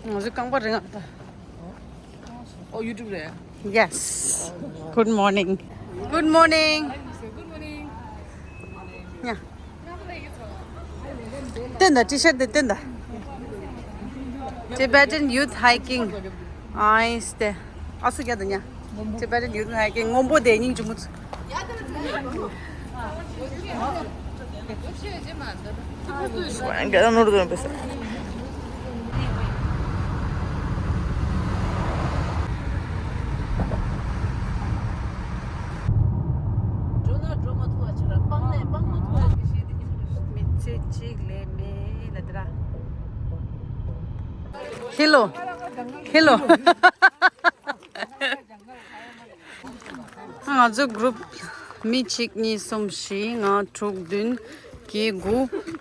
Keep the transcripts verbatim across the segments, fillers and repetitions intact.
ང་ཚོ་རྐང་པ་རིང་ཨ་ད། ཨོ་ཡུ་ཊུབ་རེད། Yes. Good morning. Good morning. Good morning. Yeah. སྟོན་དང་ཊི་ཤར་དེ་སྟོན་དང་། Tibetan youth hiking. ཨ་ཡིས་དེ། ཨ་སུ་རྒྱ་དང་ཉ། Tibetan youth hiking སྔོན་པོ་དེ་སྙིང་རྗེ་མོ་ཚོ། འགྲོ་ན་འགྲོ་མ་ཐུབ་པ་ཅིག་ར་སྤང་ནས་སྤང་མ་ཐུབ་པ་ཅིག་ཤེས་དེ་ཉིད་རེད། མི་ཚེ་གཅིག་ལས་མེད་ལ་དེ་ར། ཧེ་ལོ། ཧེ་ལོ། ང་ཚོ་གུ་རུབ་མི་གཅིག་གཉིས་གསུམ་བཞི་ལྔ་དྲུག་བདུན་བརྒྱད་དགུ་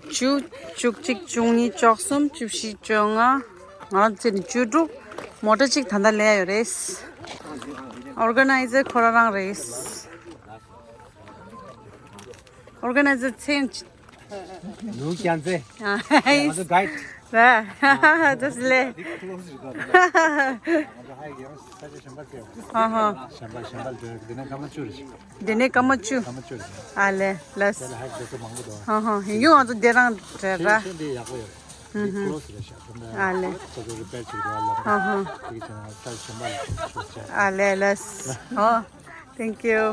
བཅུ་བཅུ་གཅིག་བཅུ་གཉིས་བཅུ་གསུམ་བཅུ་བཞི་བཅོ་ལྔ། ང་རང་བཙལ་ནས་བཅུ་དྲུག་མོ་ཊ་གཅིག་ད་ལྟ་སླེབས་ཡོད་རེད། ཨོར་ག་ནའི་ཛར་ཁོ་རང་རང་རེད། ཨོར་ག་ནའི་ཛར་མཚན། ལུག་རྒྱལ་མཚན། ང་ཚོ་གའིཌ། ར། ཇ་སི་ལེ། ཧ་ཧ། ཞན་པ་ཞན་པ་ལྟོས། དེ་ནས་སྐར་མ་བཅུ་རེད། དེ་ནས་སྐར་མ་བཅུ། སྐར་མ་བཅུ་རེད། ཨ་ལེ་ལས། དེ་ལ་ཧའིཀ་དེ་ཚོ་མང་པོ་འདུག་ཧ་ཧ། ཡིན་ཡང་ང་ཚོ་དེ་རང་རེད་ར། ཤིང་ཤིང་དེ་ཡག་པོ་ཡོད་རེད། དེ་ཀློ་སི་རེད་ཤག་ཨ་ལེ། ཁོ་ཚོ་རི་པེར་བྱེད་དགོས་ལབ། ཧ་ཧ། དེ་གི་ཆ་ནས་ས་ཞན་པ་ལ་ཤོག་ཅག་ཨ་ལེ་ལས། ཨོ། Thank you.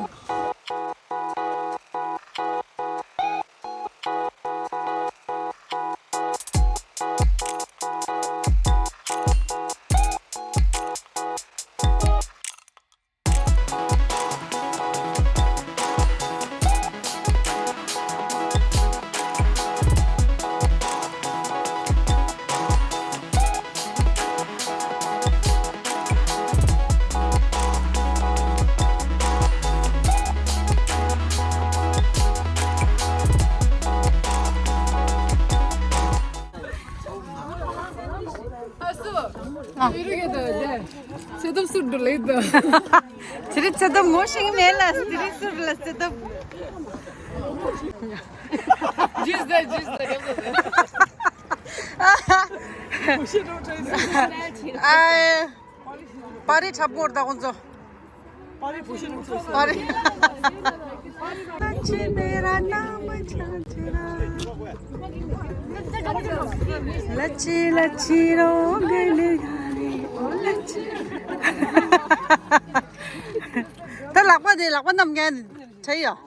ཨ་སུ། ཨ། ཡུ་རུ་གེ་དོ་དེ། ཚེ་ཐབ་སུ་འགྲོ་ལེ་དོ། དེ་རིང་ཚེ་ཐབ་ངོ་ཤེས་ཀྱི་མེད་ལ། དེ་རིང་སུ་རུ་ལ་ཚེ་ཐབ། ཇིས་དེ་ཇིས་དེ་རེད་དོ་དེ། ཨ། པ་རི་འཁྲབ་སྐོར་དང་ཁོང་ཚོ། པ་རི། ད་ལག་པ་དེ་ལག་པ་བསྣམས་མཁན་བྲེལ་ཡོད།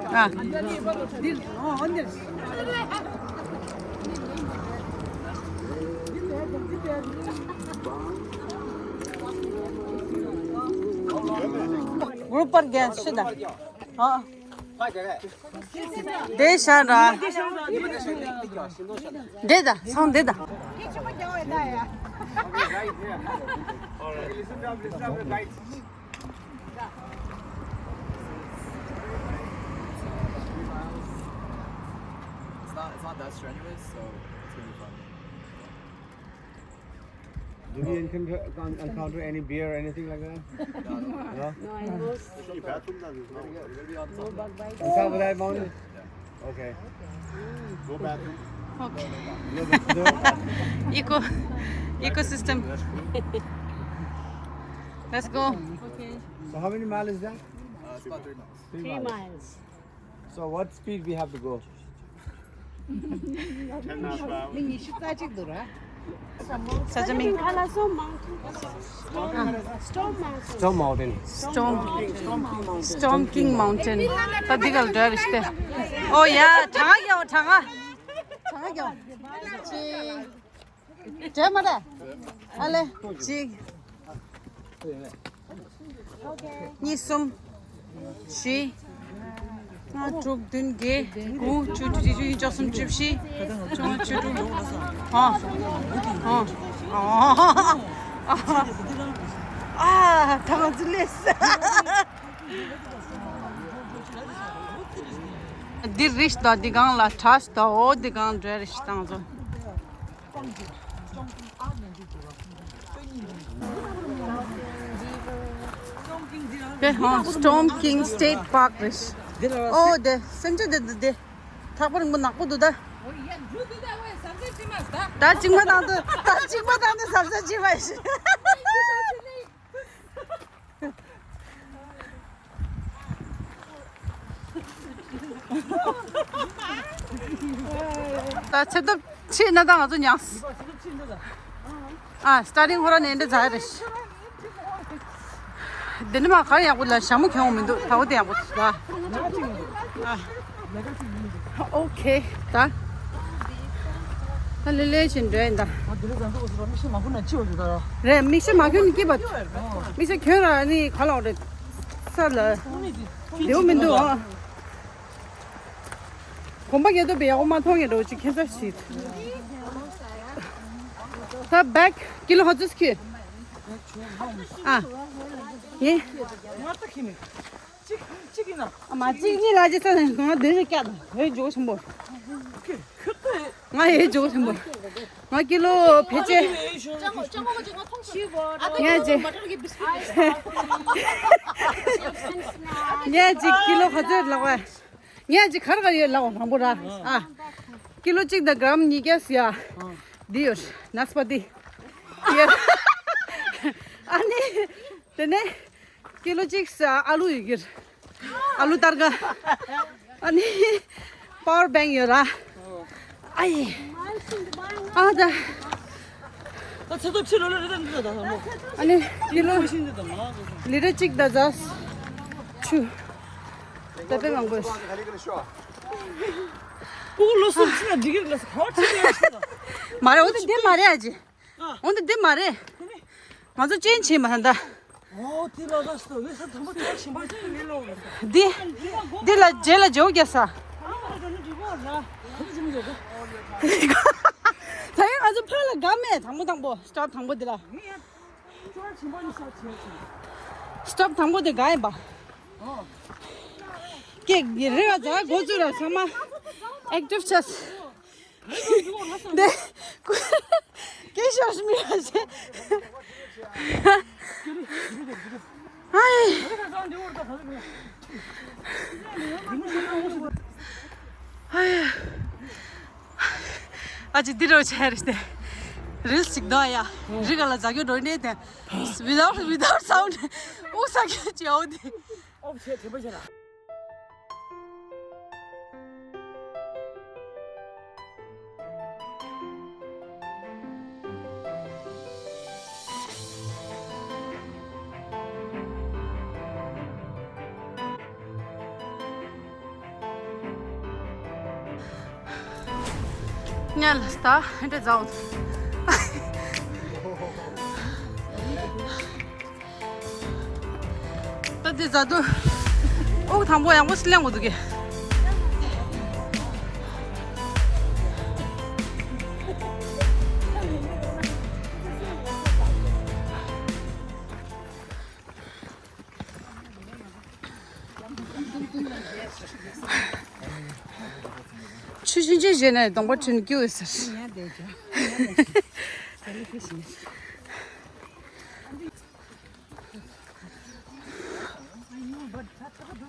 ཨ། གུ་རུབ་པར་རྒྱན་ཤི་ད། ཨ། དེ་ཤ་ར། དེ་ད་སང་དེ་ད། It's not, it's not that strenuous, so it's gonna be fun. Do we encounter, encounter any bear or anything like that? No, no. No? No animals. There's no bathroom, no, there's no, no bug bites. On top of that mountain? Yeah. Okay. No bathroom. Okay. No, there's no. Eco, ecosystem. Let's go. Okay. So how many miles is that? Uh, it's about three miles. Three miles. So what speed we have to go? Ten miles per hour. ཉི་ཤུ་རྩ་གཅིག་འདུག་ར། ས་ཆ་མིང་། Stone Mountain. Stone Mountain. Stone King Mountain. Stone King Mountain. ད་འདི་ག་ལ་འགྲོ་རེད་ཤི་སྟེ། ཨོ་ཡ། གྲངས་ཀ་རྒྱག་གྲངས་ཀ་གྲངས་ཀ་རྒྱག་གྲས་མ་རེད། ཨ་ལེ། གཅིག་གཉིས། གསུམ། བཞི། ལྔ། དྲུག་བདུན། བརྒྱད། དགུ། བཅུ། བཅུ་གཅིག། བཅུ་གཉིས། བཅུ་གསུམ། བཅུ་བཞི། བཅོ་ལྔ། བཅུ་དྲུག་ཨ། ཨ། ཨ། ད་ང་ཚོ་ལས། འདི་རི་ཤི་ད། འདི་སྒང་ལ་བྲག་ཤི་ད། འོ་འདི་སྒང་འགྲོ་རི་ཤི་ད་ང་ཚོ། དེ་ཧོ། Stone King State Park རེད། ཨོ་དེ་སེམས་ཅན་དེ་དེ་དེ་ཐག་པ་རིང་པོ་ནག་པོ་འདུག་ད། ད་གཅིག་མ་བཏང་དུ་ད་གཅིག་མ་བཏང་དུ་ཟབ་ཟབ་བྱེད་པ་ཞིག་ད་ཆེ་སྟོབས་ཆེ་ན་ད་ང་ཚོ་མྱངས། ཨ་starting ཧོ་ར་ནས་འདྲ་ཛ་རེ། འདི་ནི་མ་གར་ཡག་པོ་ལ་ཞྭ་མོ་གྱོང་མི་འདུག་ད་འོ་དེ་ཡག་པོ་ལ། ཨོ་ཁེ་ད། ད་ལེ་ལེ་བཞིན་འགྲོ་ཡིན་ད། རེད་མིག་ཤེལ་མ་གྱོན་ནི་སྐྱིད་པ། མིག་ཤེལ་གྱོན་ར་ནི་ག་ལ་འོ་རེད། ས་ལ། ལེའུ་མི་འདུག་ཨ། གོམ་པ་རྒྱག་དུས་ཡག་པོ་མ་མཐོང་ངེས་འགྲོ་ཅིག་ཁྱད་མཚར་ཞིག་ད་བེག་ཀི་ལོ་ག་ཚོད་ཁྱེར། ཨ། ངས། ང་ལྟ་ཁྱེར་ནས། གཅིག་གཅིག་ཡིན་ན། ཨ་མ་གཅིག་གཉིས་ལ་ཅི་ས་ནས་ང་བདུན་རེ་བཀྱག་དང་རེ་འཇོག་ཆེན་པོ། ཁྱོད་ལྟ། ང་ཡེ་འཇོག་ཆེན་པོ། ང་ཀི་ལོ་ཕལ་ཆེར། ངས་ཅི། ངས་ཅི་ཀི་ལོ་ག་ཚོད་ལག་པ། ངས་ཅི་གར་གར་ཡོད་ལག་པ་དང་པོ་ར། ཨ། ཀི་ལོ་གཅིག་དང་གྲམ་ཉིས་བརྒྱ་ཟེར་ཡ། འདི་ཡོད། ནས་པ་ཏི། ཡོད། ཨ་ནི། དེ་ནས། ཀི་ལོ་གཅིག་ས་ཨ་ལུ་ཡོད་གི། ཨ་ལུ་སྟར་ག་ཨ་ནི། པ་ཝར་བེང་ཡོད་ར། ཨ་ཡེ། ཨ་ད། ད་ཚེ་ཐོ་ཕྱི་ལོ་ལོ་རེ་ད་འདི་ད་ད་མོ། ཨ་ནི་ཀི་ལོ། ཤིན་འདི་ད་མ་ལ་གོ་ལི་ཊར་གཅིག་ད་ཛ། ཆུ། ད་དཔེ་མང་པོ་ཡོད། ཀུ་ལོ་སུམ་ཕྱི་ན་འགྲིག་གི་ལ་ཧ་ཅི་ཡ་ཤི་ད། མ་རེད་འོ་དེ་འདི་མ་རེད་ཨ་ཅི། ཨ། འོ་འདི་འདི་མ་རེད། ང་ཚོ་ཅན་ཆེན་མ་ཧན་ད། ཨོ་དེ་ལ་ར་སྟོ་ལེ་ས་དམ་པ་དེ་ཆེན་པ་ཅན་ལེ་ལོ་ལེ་ས། འདི། འདི་ལ་རྗེས་ལ་འཇོག་རྒྱ་ས། ཨ་མ་ར་ནི་འགྲིག་གོ་ར། ཁ་ཚ་ཆུ་མི་འཇོག་གོ། ད་ཡང་ང་ཚོ་ཕར་ལ་དགའ་མེད་དང་པོ་དང་པོ་སི་ཊོབ་དང་པོ་འདི་ལ། ངས་ཡ་ཅོ་ཆེན་པ་ནི་ས་ཆེན་ཆེན། སི་ཊོབ་དང་པོ་དེ་དགའ་ཡིན་པ། ཨོ། ཀེག་གི་རི་བ་ཛ་གོ་ཚུ་ར་ཚང་མ་ཨེག་ཊིབ་ཆེས། འདི་ཀུ་ཀེ་ཤོར་མི་ར་ཤེ། ཧའི། ཧའི། ཨ་ཅི་འདི་རོ་ཆེ་རེ་སྟེ། རིལ་སི་ཅིག་དོ་ཡ། རི་ག་ལ་ཛ་གྱོ་འགྲོ་ནས་དེ། without without sound ཨུ་ས་གྱོ་ཅི་ཨོ་དེ། ཨོ་ཆེ་དེ་པ་ཆེ་ལ། ཉལ་ལ་སྟ་ཧེ་འདྲེ་ཛའོ། ད་འདི་ཛ་དུ། ཨོ་དང་པོ་ཡང་པོ་སི་ལེང་གོ་འདུག་གི། ཆུ་ཤིན་ཆེན་བཞེས་ནས་གདོང་པ་ཁྲོན་སྐྱུག་ཟེར།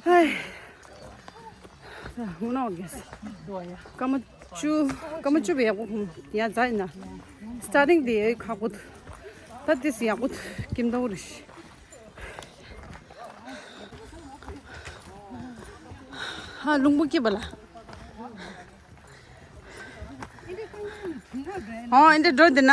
ཧའི། ད་ཧུ་ནོ་གེས། སྐར་མ་བཅུ། སྐར་མ་བཅུ་བས་ཡག་པོ་ཧུམ་ཡ་ཛ་ཡིན་ན། སི་ཊར་ཊིང་དེ་ཡོད་ཁག་པོ་འདུག་ད་དེ་སི་ཡག་པོ་འདུག་ཀིམ་ཏའུ་རེ་ཤི། ཧ་ལུང་པོ་སྐྱིད་པ་ལ། ཨོ་ཨེ་འདྲ་འགྲོ་འདི་ན།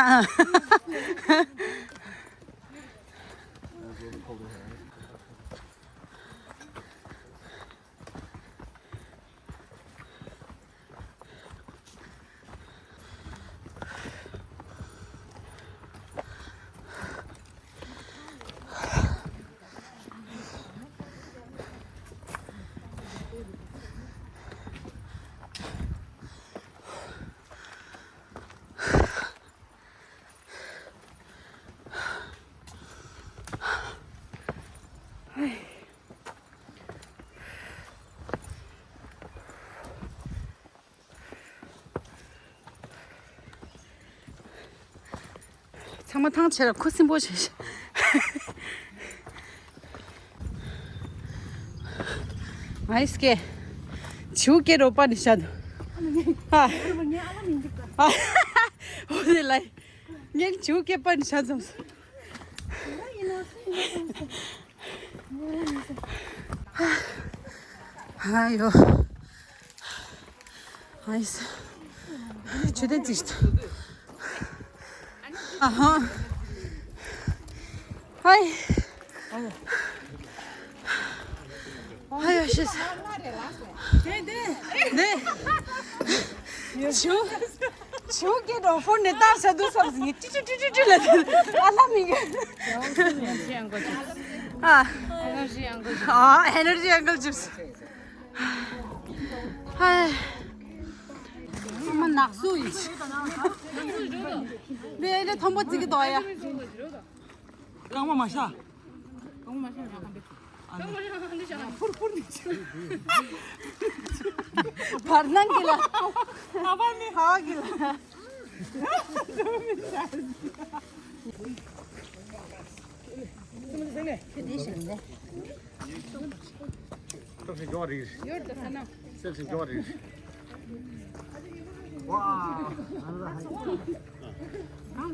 ཚང་མ་ཐང་ཆད་ལ་ཁུ་སིམ་པོ་བྱས་ཤག་ཨའི་སྐད། བྱིའུ་སྐད་རོ་པ་ནི་ཤ་དུ། ཨ། ཨ། འོ་དེ་ལ། ངས་ཇུ་སྐེད་པ་ནི་ཤ་ཙམ། ཨ་ཡོ། ཨ་ཡིས། ཇུ་དེ་ཙིག། ཨ་ཧ། ཧའི། ཨ་ཡོ་ཤེས། ནེ། ཇུ། ཇུ་སྐེད་པ་ཕོན་ནས་བཏང་ས་འདུག་བསམ་ཟིན་ནས་ཀྲི་ཀྲི་ཀྲི་ཀྲི་ལ་དེ་ཨ་ལ་མི་གི། ཨ། ཨ་ཨེ་ནར་ཇི་ཨང་ཀལ་ཅིབས། ཧའི། ཨ་མ་ནག་སུ་ཡིན། ལས་ལས་མཐོན་པོ་བརྩི་གི་འདུག་ཡ། རྐང་པ་མ་བཞག་རྐང་པ་མ་བཞག་ཡ། ཕུར་ཕུར་ནི། བར་སྣང་གི་ལ། ཨ་བ་ནི་ཧ་གི་ལ། སེམས་སུ་འཇོག་རིགས། སེམས་སུ་འཇོག་རིགས། ཝ། ཨ།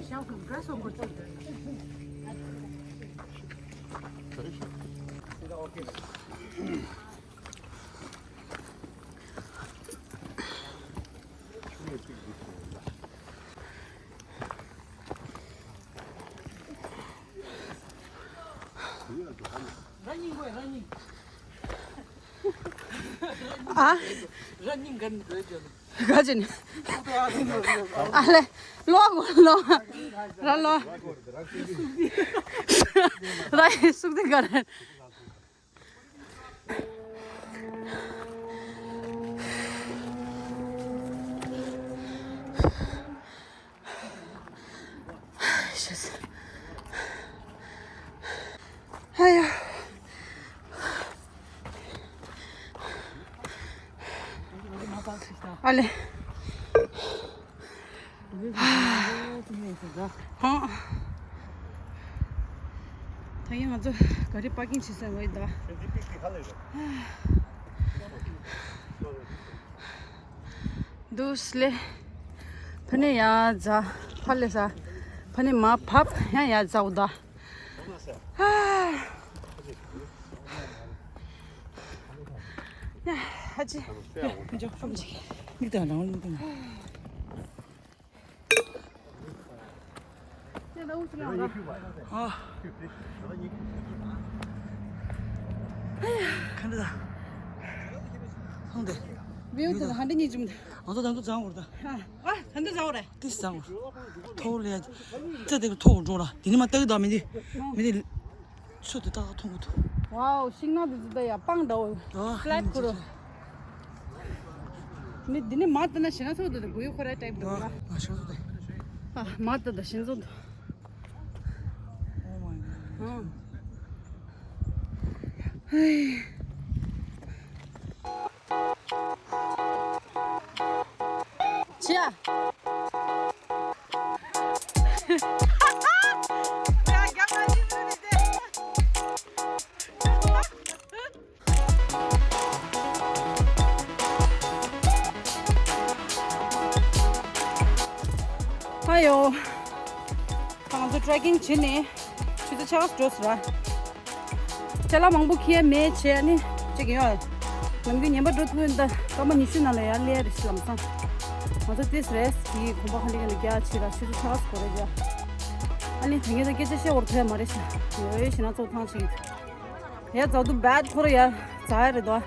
ག་ཅི་ནི། ཨ་ལེ། ལོ་གོ་ལོ། ར་ལོ། ར་ཡི་སུག་དེ་ག་རེ། ཤེས། ཨ་ཡ། ཨ་ལེ། ཧོ། ད་ཡིན་ང་ཚོ་ག་རེ་པར་ཀིང་བྱེད་ས་འོ་ཡི་ད། འདུག་སེ་ལེ། ཕ་ནས་ཡར་འཛེགས། ཕར་ལས་ས། ཕ་ནས་མར་བབས། ཡང་ཡར་འཛེགས་འོ་ད། ཨ། ཡ། ཧ་ཅི། མིག་དང་ནང་མིག་དང་། ཨ། ག་འདྲ་ད། སོང་དེ། བིའུ་དེ་ཧ་འདྲ་ཉིད་ཅིག་མི་འདུག་ང་ཚོ་དང་དུ་འཛེགས་འོར་ད། ཨ། ཨ། ད་འདི་འཛེགས་འོར་རེད། ཏིས་ཟ་འོ། ཐོག་ལ་ཡ། ཙེ་དེ་ཐོག་འགྲོ་ལ། དེ་ནི་མ་ལྟ་གི་འདུག་མི་འདི། མི་འདི། ཚོད་དེ་ཏག་ཏག་མཐོང་གི་འདུག་ཝའོ། ཤིང་ནགས་དེ་ཚོ་ད་ཡ་སྤང་འདྲ་བོ། ཨོ། ཕ་ལེ་ཊི་ཁོ་ར། མི་འདི་ནི་མ་ལྟ་ན་ཞེ་ན་ཚོད་འདུག་དགུ་ཡུ་ཁོ་རའི་ཊའིབ་འདུག་ཨོ། ལ། ང་ཞེ་ཚོད་དེ། ཨ། མ་ལྟ་ད་ཞེ་ཚོད་འདུག Oh my god. ཨང་། ཧེ། ཆེ་ཨ། ཨ་ཡོ། ང་ཚོ་ཊྲེ་ཀིང་བྱེད་ནས་ཆུ་ཚོད་ཕྱེད་ཀ་འགྲོ་ཟེར་བ། ཅ་ལག་མང་པོ་འཁྱེར་མེད་བྱས་ནི་ཅིག་ཡོད། ནམ་རྒྱུན་ཉན་པ་འགྲོ་ཐུབ་ཡོད་ད་སྐར་མ་ཉི་ཤུ་ནང་ལ་ཡར་སླེབས་རེད་ལམ་སང་། ང་ཚོ་ཏིས་རེས་དེའི་གོམ་པ་ཧ་ལས་ཀ་ལ་རྒྱག་ཆེ་ལ་ཆུ་ཚོད་ཕྱེད་ཀ་འགོར་རེད་ཡ། ཨ་ནི་ད་ངས་ད་སྐད་ཆ་བཤད་འོར་ཐོས་མ་རེད་ཤག་ཡོད་ཞེ་ན་ཚོགས་ཐང་ཆེ་གི། ཡ་ཛ་དུ་བད་ཁོ་ར་ཡ་ཛ་ཡ་རེད་དོ།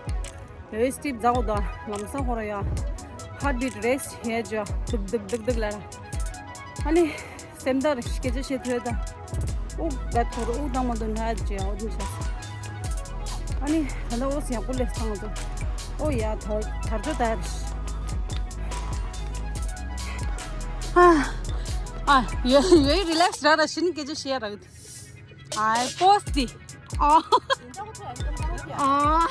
ཡོད་སི་ཊིབ་ཛ་གོ་དོ། ལམ་སང་ཁོ་ར་ཡ། ཧར་ཊི་བིཊ་རེས་ཡ་ཇ་དུག་དུག་དུག་དུག་ལ་ར། ཨ་ནི་སེམས་ཐག་སྐད་ཆ་བཤད་ཐུབ་ད། དབུགས་བད་ཁོ་ར་དབུགས་བཏང་མ་ཐུབ་ན་ཡ་ཇ་འོ་དུ་ཆ། ཨ་ནི་ད་ལྟ་འོ་སི་ཡག་པོ་ལས་སང་ཚོ། ཨོ་ཡ་དར་དར་ཅོ་དར། ཨ་ཨ་ཡོད་ཡོད་རི་ལེགས་ར་ར་ཤི་ནི་སྐད་ཆ་བཤད་ར་གི། ཨའི་པོས་ཏི། ཨ། ཨ།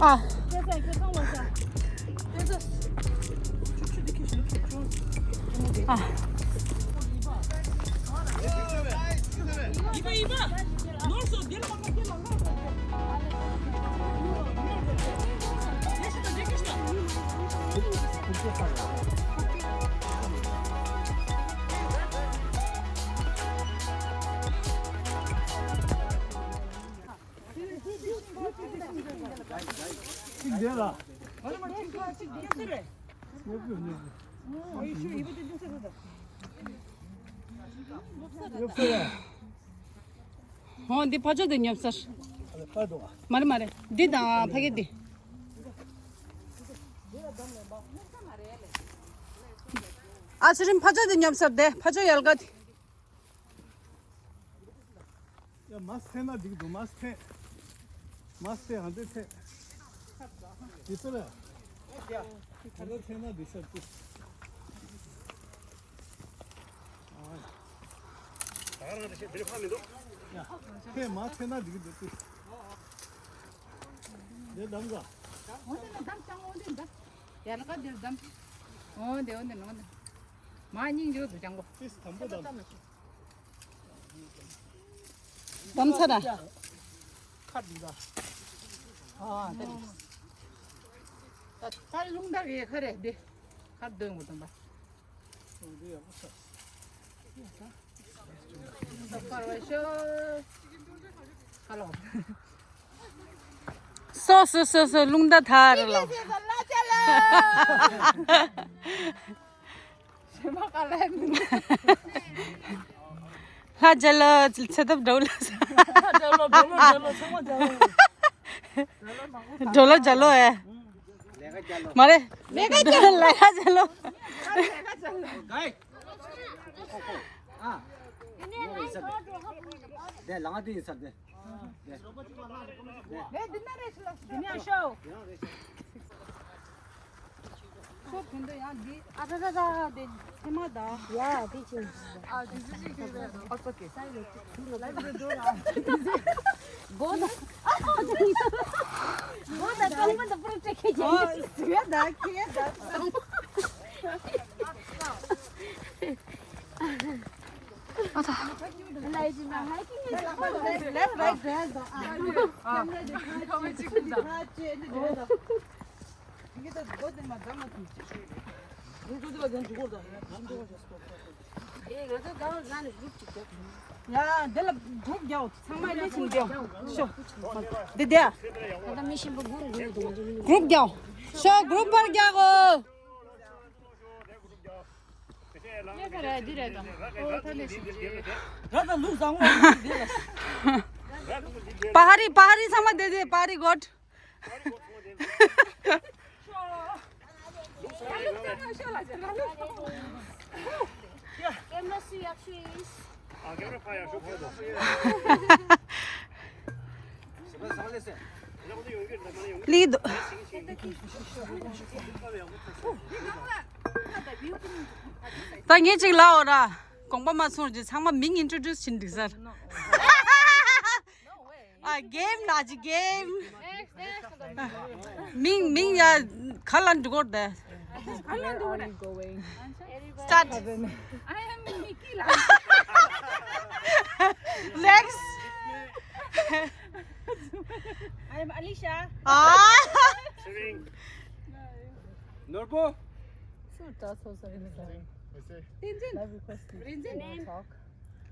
ཨ། ཨ། ནོར་སོང་། འདིར་མ་ག་ཁྱེད་ལ་ལ། གཅིག་འདི་ལ། ཉོབ་ཡོད་ཉོབ་ཡོད། ཉོབ་སོང་ཡ། ཧོ་འདི་ཕ་ཆོ་དེ་ཉོབ་སར། ཨ་ལེ་པར་འདུག་ཨ། མ་རེད་མ་རེད། འདི་དང་ཕ་གི་འདི། ཨ་ཚེ་རིང་ཕ་ཆོ་དེ་ཉོབ་སར་དེ་ཕ་ཆོ་ཡལ་ག་དེ། ཡ་མ་སེ་ན་འགྲིག་འདུག་མ་སེ། མ་སེ་ཧ་འདི་ཐེ། འདི་ཚོ་ལ། ད་ལོ་ཐེ་ན་འདི་ཤར་ཏུ། ད་རང་འདི་ཤེ་འདིར་ཕ་མི་འདུག་ཡ། ཐེ་མ་ཐེ་ན་འགྲིག་འདུག་ཏུ། འདི་འདམ་ག་འོ་དེ་ནས་འདམ་ཅང་འོ་དེ་འདམ། ཡ་ལ་ཀ་འདིར་འདམ། འོ་དེ་འོ་དེ་ནོ་དེ། མ་སྙིང་རྗེ་འདུག་ཅང་གོ། ཏིས་དམ་པོ་དམ། དམ་ཚ་ར། ཁ་འདི་ད། ཨ་ཨ་ད་རེད། ད་ད་རླུང་རྟ་གི་ཁ་རེད་འདི། ཁ་འདོན་དགོས་དམ་པ། འདི་ཡག་པོ་ས། ད་ཁར་བ་ཤོ། ཁ་ལོ། སོ་སོ་སོ་སོ་རླུང་རྟ་ཐར་ལོ། ཞེ་མ་ཀ་ལ་མི། ལྷ་རྒྱལ་ལོ་ཚེ་ཐབས་འགྲོ་ལ། ལྷ་རྒྱལ་ལོ་འགྲོ་ལོ་རྒྱལ་ལོ་ཚང་མ་རྒྱལ་ལོ། འགྲོ་ལོ་རྒྱལ་ལོ་ཨེ། མ་རེད། ལས་ཀ་རྒྱལ་ལོ། ལས་ཀ་རྒྱལ་ལོ། ཨ། དེ་ལང་དེ་ཡིན་ས་དེ། ལས་འདི་ན་རེ་ཤི་ལ་འདི་ནས་ཤོ། ཤོ་ཕུན་དུ་ཡང་འདི་ཨ་ར་ར་ར་དེ་ཚེ་མ་ད། ཡ་དེ་ཅི། ཨ་དེ་ཅི་ཅི་རེད། ཨ་ཙོ་ཀེ་སའི་རེད། ལ་རེད་འགྲོ་ར། གོ་ད། གོ་ད་གང་མ་ད་པྲོ་ཅེ་ཁེ་ཅེ། ཨ་ཟེར་ད་ཁེ་ད། ཨ་ད། Left, right, right. ཡ་འདི་ལ་གུ་རུབ་རྒྱག་ཚང་མ་ལས་ཆུང་རྒྱག་ཤོ། འདི་འདི་ཡ། ད་མི་ཤེས་པ་གུ་རུབ་རྒྱག་གུ་རུབ་རྒྱག་ཤོ་གུ་རུབ་པར་རྒྱག་གོ། པ་ཧ་རི་པ་ཧ་རི་ཚང་མ་དེ་དེ་པ་ཧ་རི་གོ། ལི་དུ། ད་ངས་ཅིག་ལའོ་ར། དགོངས་པ་མ་ཚོམ་རྗེས་ཚང་མ་མིང་introduce་བྱེད་འདུག་ཟེར། ཨ་game་ལ་ཅི་game། མིང་མིང་ཡ་ག་ལ་འགྲོ་དགོས་དེ། Start. I am Nikki. Next. I am Alisha. ཨ། ནོར་བུ། སུ་ད་སོ་སོ་ཡིན་ས། ཏིན་ཅིན། Love request. རིན་ཅིན།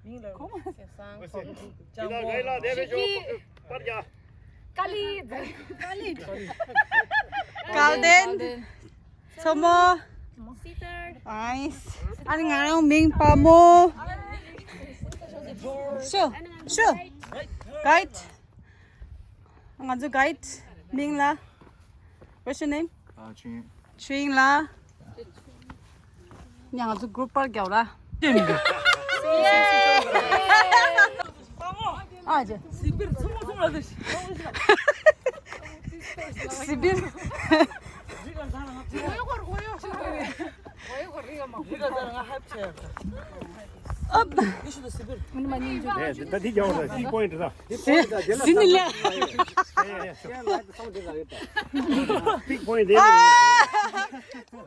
མིང་ལ་ཁོ་མ་སེ་སང་ཁོ་ཅང་གོ། ཀ་ལི། ཀ་ལི། ཀལ་ཏན། མཚོ་མོ། སི་ཏར། ཨའིས། ཨ་ནི་ང་རང་མིང་པ་མོ། ཤོ། ཤོ། གའིཌ། ང་ཚོ་གའིཌ་མིང་ལ། What's your name? ཨ་ཆུང་། ཆུང་ལ། ཉ་ང་ཚོ་གུ་རུབ་པར་རྒྱག་ར། ཨ་ཅེ། སི་བིར། ཨབ། ད་འདི་རྒྱག་ར། སི་པོ་ཡིན་ད། སི་ནི་ལ། Big point there.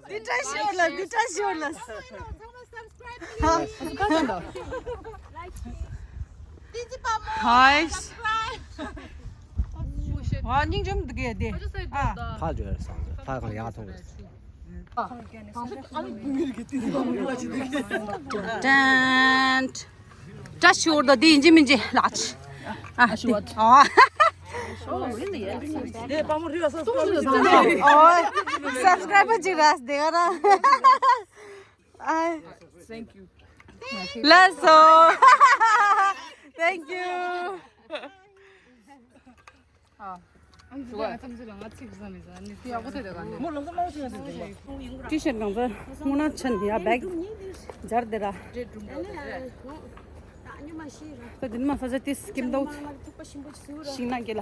འདི་བཀྲ་ཤིས་ལ། འདི་བཀྲ་ཤིས་ལ། ཧ། ཁ་སང་ད། ཧའི། ཨ་སྙིང་རྗེ་མོ་འདུག་གས་དེ། ཨ། ཕར་འགྲོ་ཡར་སོང་། ཕར་གང་ཡག་མཐོང་གི། ཏན། བཀྲ་ཤིས་འོར་ད་འདི་ཡིན་གཅིག་མིན་གཅིག་ལགས། ཨ་ཤི་བ། ཨ། ཨོ། སབ་སི་ཀྲའི་བར་ཅིག་རག་བསྡད་ག་ར། ཨ། Thank you. ལགས་སོ། Thank you. ཨ། ཨ་ནི་ད་ང་ཚོ་ལ་ང་ཚིག་བཟོ་མི་བཟོ་ནི་དེ་ཡག་པོ་དེ་དེ་ག་ནི། མོ་ལམ་སང་མ་བྱེད་ན་དེ་དེ། ཊི་ཤར་གང་ཚོད་སྔོ་ན་ཆེན་ཡ་བེག་སྦྱར་དེ་ར། ད་དེ་ནི་མ་ས་ཆ་ཏིས་སྐྱིམ་དོ་ཤིང་ན་གེ་ལ།